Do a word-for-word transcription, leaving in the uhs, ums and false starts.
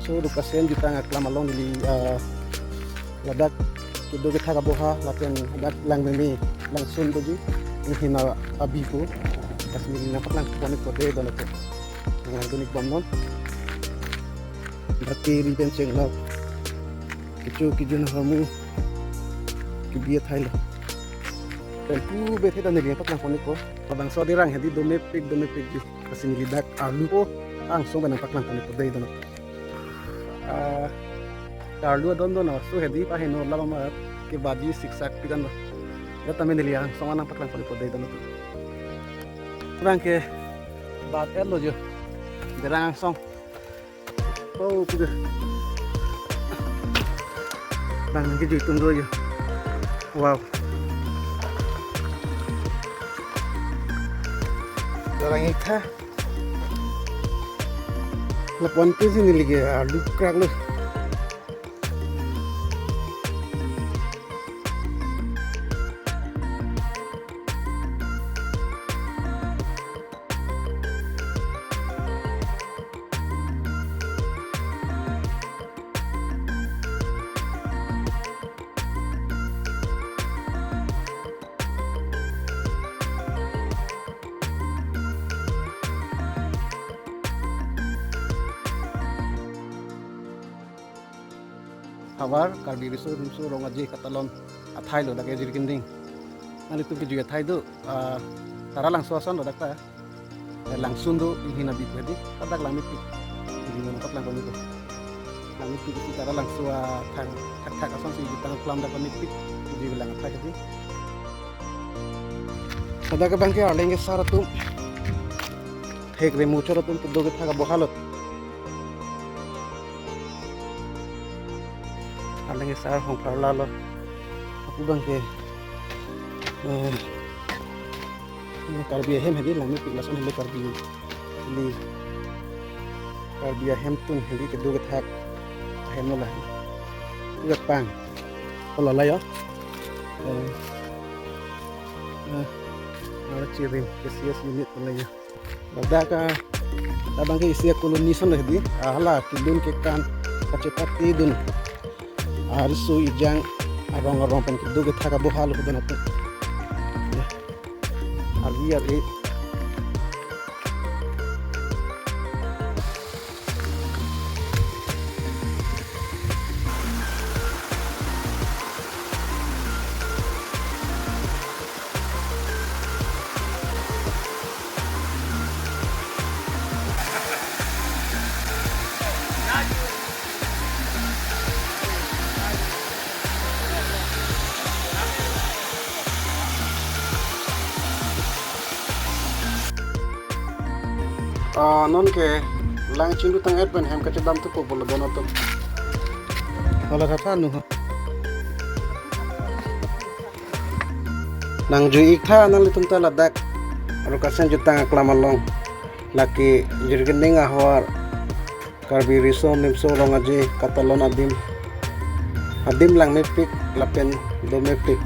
So, Rukasen jutang aklam along neli, ah, ladak kedo kethak aboha lapen ladak langmeme langsun doji, nihina abipo. Lasi neli nangpaklang ponpo dei dono to. Nang donik bomnon. Berarti riben chenglok. Kecho kejun hormu kebi athailo. Pen pu bethe dan neli nangpaklang ponpo. Labangso aderang hedi domepik domepikji. Lasi neli dak arlu po angsong pen nangpaklang ponpo dei dono. Ah, arlu adon dono, so hedi paheno labang ma kebaji siksak pidan lo. Dak tame neli angsong nangpaklang ponpo dei dono. Bang ke bat etlo jo. Derang angsong. Oh, puga. Bang ke jui tung do jo. Wow. Derang ik tha. Lapu-an ke si neli ke arlu krak lo. Havar Karbi Riso Nimso Rong Aje Katalon athailo dak Jirikinding. Nanglitum kejui athai do, ah, Taralangso ason lo dak ta. Eh, langsun do, nihina abipo hedi, ladak langmepik. Neli nangpaklang ponpo. Langmepik isi Taralangso athang thakthak asonsi jutang aklam dak mepik. Neli lang athai hedi. Ladak abang ke Arleng asar atum. Thek remuchor atum kedo kethak aboha lo. Arleng asar hong pharla lo. Lapu abang ke, eh, ini Karbi ahem hedi, langmepik lason helo Karbi. Heli Karbi ahem atum hedi kedo kethak ahem lo la. Ugat pang. Olo la yo. Eh, eh, ara chirim, K C S unit la yo. Ladak, ah, labang ke isi akoloni ason lo hedi. Ah, hala kedun kekan kachepate dun. Ah, riso ejang arong arong pen kedo kethak aboha lo dono to. Ya. Arvi arvi. Ah, non ke lang chingdutang-et pen hem kachedam thupo pulo dono atum. Hala tha tha nu ho. Nangjui ik tha nanglitum ta ladak Rukasen jutang aklam along. Lake Jirikinding ahavar Karbi Riso Nimso Rong Aje Katalon adim. Adim langmepik lapen domepik.